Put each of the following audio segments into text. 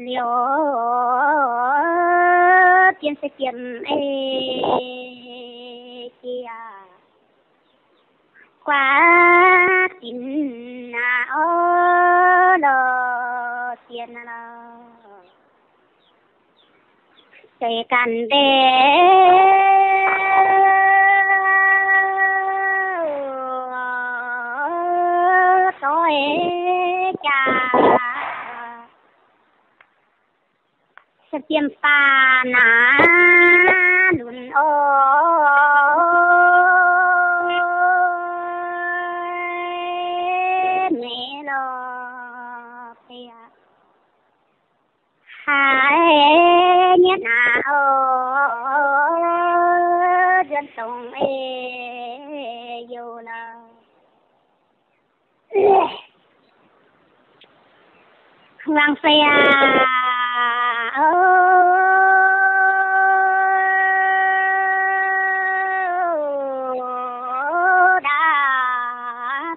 Liuz, Bienh se Bienh ei jiex guaax dinc naaiv orv lorh Bienh lorh. Seix ganh mbe doix jaax se Bienh faah naaiv lunx orv meix lorh fei aqv. Haiz nyetv naaiv orv nzuonx dongh ei youh lorh. Wangc fei aqv, o,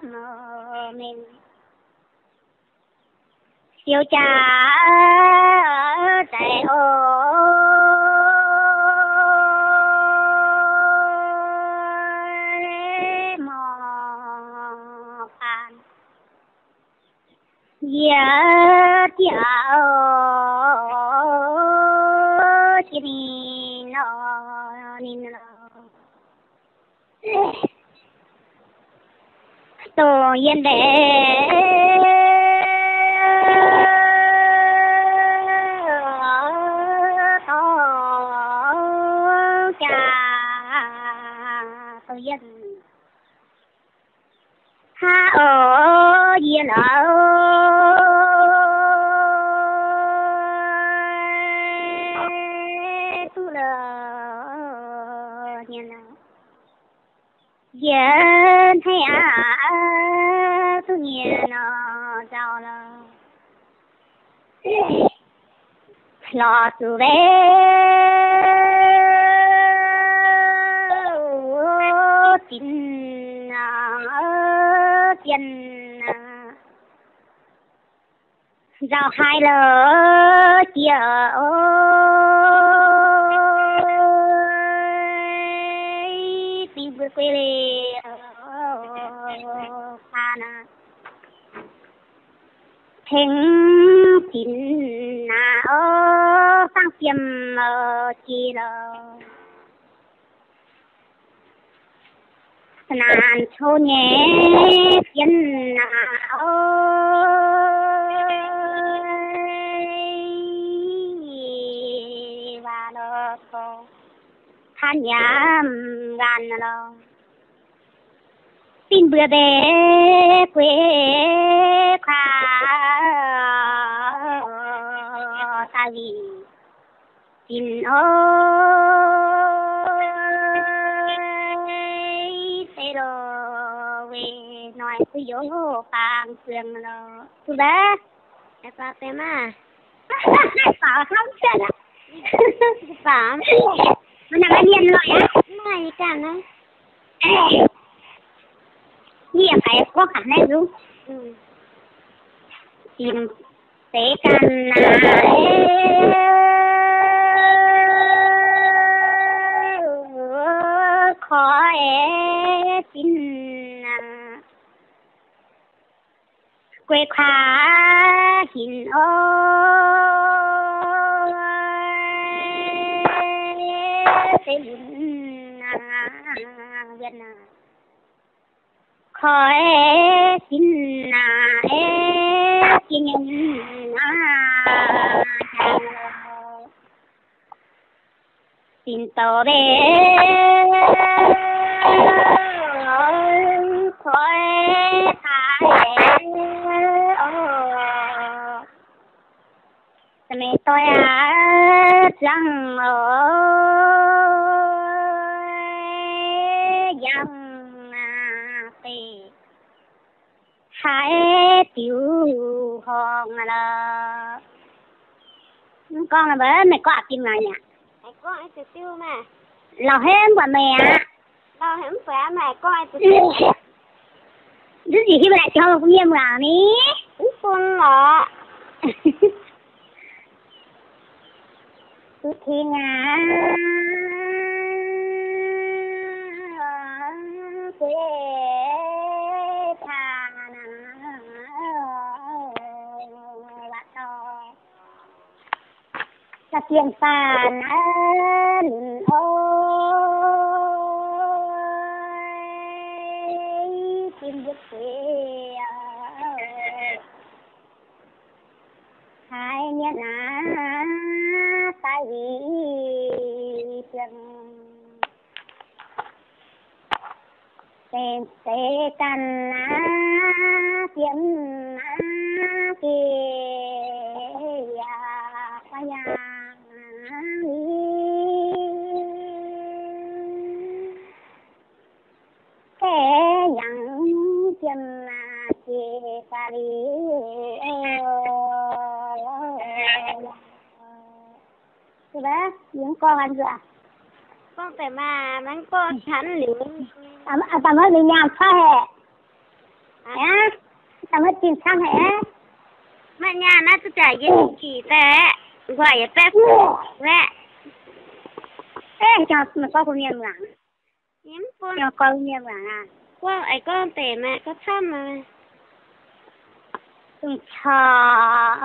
ndaamv mengh siou jaax daic orv morc faanh. Yie dieh orv jiex ninh nor ninh lorh. Dongh yie mbaeqc dorng jaax dongh yie hnangv orv yie lorh duqv lorh nyanc lorh. Yie hneiv aqv, duqv nyiec nor nzauh lorh. Lorz zuqc mbe dinc, bienh nzauh haiz lorh jiex orv, bingx mbuo guei leiz faanh aqv. Tengx dinc naaiv orv fangx fiem jiex lorh. Naanc cou nyei jienv naaiv orv waac lorh gorx, taan yaac mv nqaanh lorh. Bingx mbuo mbe guei kuaax daaih winh dinc orv se lorh weic noic kuv youz fangx zuangx lorh. Duqv mbaeqv, daaih faaux fiem maah. Faaux hnangv cuotv aqv. Faaux. Mv nangc mienh loic aqv. Mv nangc yie ganh naaiv. Yie yaac haiz gorngv gaax naaiv nzungv. Dinc seix ganh naaiv, koi dinc naaiv, guei kuaax hinc orv se lunx naaiv, wietc naaiv. Koi dinc naaiv, jiex nyei naaiv, dinc douc mbe, koi daaih orv. Maiv doix aqv, zuangx oc, yangh aqv, beih haiz diuc horngh lorh. Mv gorngv lorh, meih gorngv aqc fim ngaac aqv. Lauh haic mv buatc meih aqv. Nduov nziex hiuv laaic jauv bun yie muangx ni. Mv bun lorqc. Duqv tengx aqv, gueix taac naaic waac dorh, za'gengh faanh naaiv lunx oc, tim mbuo gueix haiz mienh aac, daaih wih ziangh, dengh deix ganh aac, fiem aac, geh yaac fai yangh li. Gaeqv yangh jiem aac, jiex daaih liuz. Yie mv gorngv nzuqc. Gorngv deix maah, maiv gorngv camv liuz. Daaih maiv liuz nyaanh camv haic. Aa, daaih maiv zinh camv haic aqv. Maiv nyaanh naaiv duqv jaax yie jiex daaih, nquaah yietc baeqv fuqv aqv. Eh, meih gorngv bun mienh muangx. Yie mv bun. Gorngv bun mienh muangx aqv. Gorngv, eix gorngv deix maah, gorngv camv maah. Dongh caux,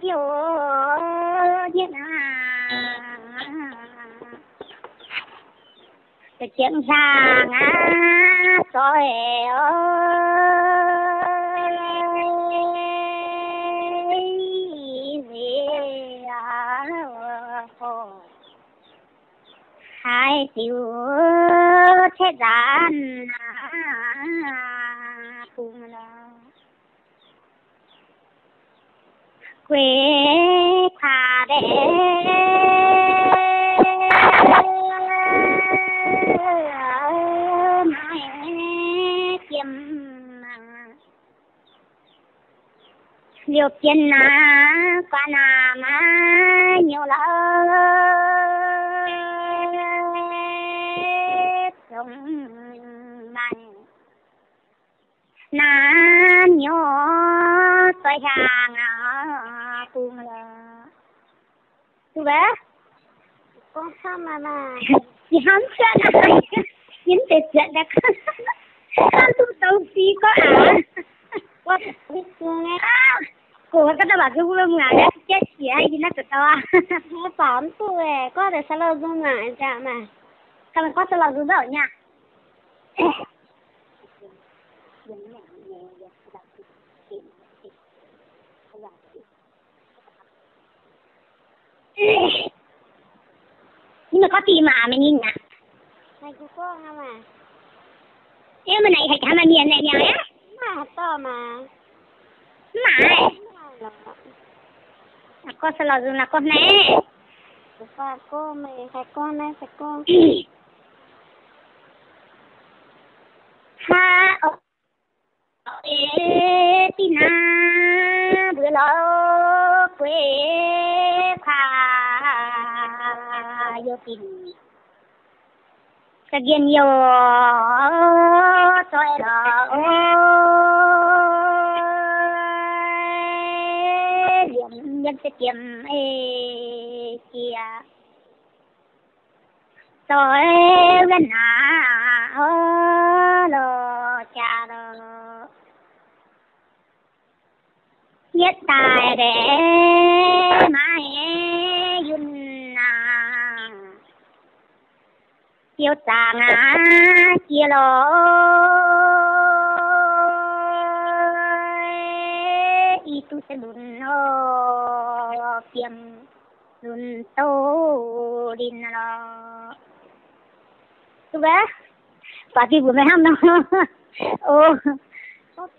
diuh, diuh aqv. Za'gengh hlaangx aqv, zoih oc. Haiz diuc caeqv nzaanx bung lorqc. Gueix taac mbaeqc maiv jiem, liouh bienh naaiv guaax naamh maiv nyouz lorqc, zongc maaih naaiv nyouz zoih hiaangx bung lorqc. Duqv mbuo gorngv camv maah. Yie hnamv cuotv naaiv, yie mv deix zuotc daaih gorngv, hnamv duqv dongh fih gorngv aqv. Gox gorngv daaih waac zungv wuov muangx naaiv jaiv qiex yie naaiv zuqc dau. Baaux mv duqv, gorngv deix saax lauh nzung muangx nzangc maah. Ganh gorngv saax lauh nzung ndouv nyei. Ninh meih gorngv deix maah, meih ninh aqv. Yie meih naaic haiz jaax maaih mienh naaic mi'aqv. Mv maaih. Gorngv saax lauh nzung naaic gorngv naaiv. Haa, eix, dinh naaiv mbuo lorz gueix kuaax youh dinc, za'gengh youh zoih lorqc. Liemh yiem se diemx ei jiex. Zoih wuov naaic oc, lorz jaax lorqc. Yietv daaih mbaeqc maiv yunh naaic, biouv zaangc aqv jiex lorqc. I duqv se lunx oc, fiem lunx douz linh lorqc. Duqv mbuo, baac diuh mbuox meih hnamv nor. O, duqv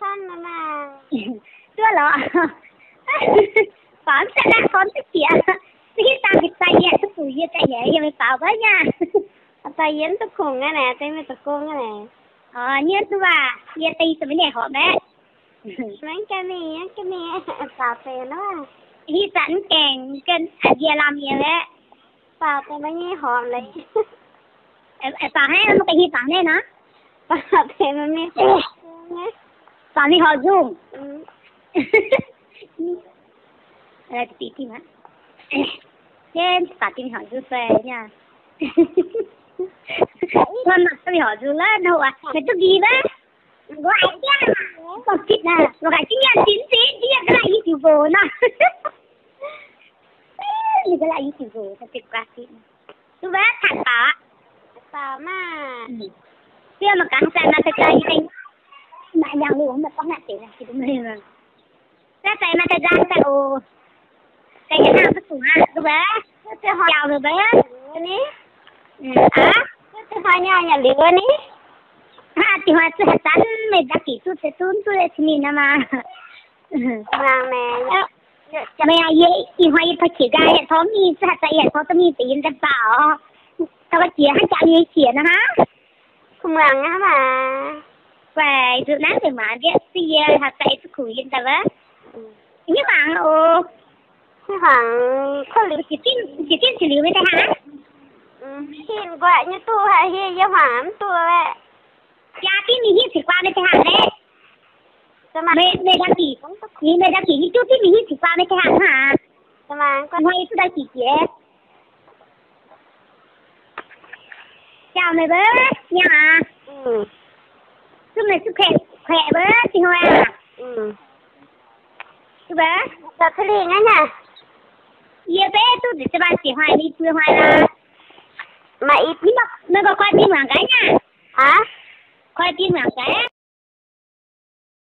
lorqc. Faaux mv daaih naaiv torn duqv bieqc. Duqv hiuv dangh ga'zai yie duqv bungx yie daaih yaac yie meih faaux wuov nyei. Daaih yie mv duqv kungx aqv naaic, daaih meih zoux gong aqv naaic. Orv, nyei duqv baac yie daaih yie zuqc maiv nyaih horpc maiv. Maiv gaengh mingh, maiv gaengh mingh, faaux deix nor. Hiuv zanc mv gaengh, yie lamh yie maiv. Faaux deix maiv nyei horpc leiz. Faaux hnangv maiv gaengh hiuv zanc naaiv nor. Faaux deix maiv nyei horpc. Faaux mingh horpc nzungh. Aa, deix dingh aqv. Jienv baac dingh horc nzung fai nyei. Wuov mangc duqv mingh horc nzung lov nor aac, meih duqv mbic maiv? Mbuo haiz jienv, mbuo haiz jienv nyaanh dinx zinh, jienv ga'naaiv i diuc nqox nor. Ninh ga'naaiv i diuc nqox nor, deix guaav dinx. Duqv mbaeqv taux baaux aqv. Baaux maah. Yie mangc gaax, mangc gaax, mangc gaax, yie daaih mangc yangh liuz, mangc gorngv naaiv deix, naaiv daaih maaih daaih nzang daaih oc. Daaih yietc hnangv duqv dungc aqv, duqv mbaeqv, jauh mingh mbaeqv ni. Aa, hnoi nyaanh nyanc liuz wuov ni. Aa, dingh hnoi zuqc haaix zanc meih nzangc bieqc duqv ceix duqv duqv cin ninh nor maah. Meih aac, yie ih hnoi yie taux qiex nqaai yietc taux mingh, zuqc haaix zanc yietc taux duqv mingh deix yie daaih baaux. Taux ga'jiex hnangv jangx yie qiex nor hnangv. Kuh muangx aqv maah. Guaix nzuqc naaiv nzengc maah, ndiev duqv yie haaix zanc duqv kungx yie daaih wuov. Yie mangc oc. Yie mangc kuv liuz qiex dinv, qiex dinv qiex liuz meih daaih hnangv. Hin nquaah nyei duqv haic, yie, yie mangc mv duqv aeqv. Jaa dinv mingh hiuv ziqc guaa meih daaih hnangv leh. Meih, meih ndau bieqc, meih ndau bieqc nyei juv dinv mingh hiuv ziqc guaa meih daaih hnangv hnangv. Hnoi yie duqv ndau bieqc jiex. Jauh meih mbuo nyei aac. Duqv meih duqv kuaeqv, kuaeqv mbuo dingh hnoi aac. Duqv mbuo. Yie beiv duqv nzengc, za'gengh ziqc hnoi, i buo hnoi lorqc. Meih gorngv koi dingh muangx gaax nyei aac. Koi dingh muangx gaax.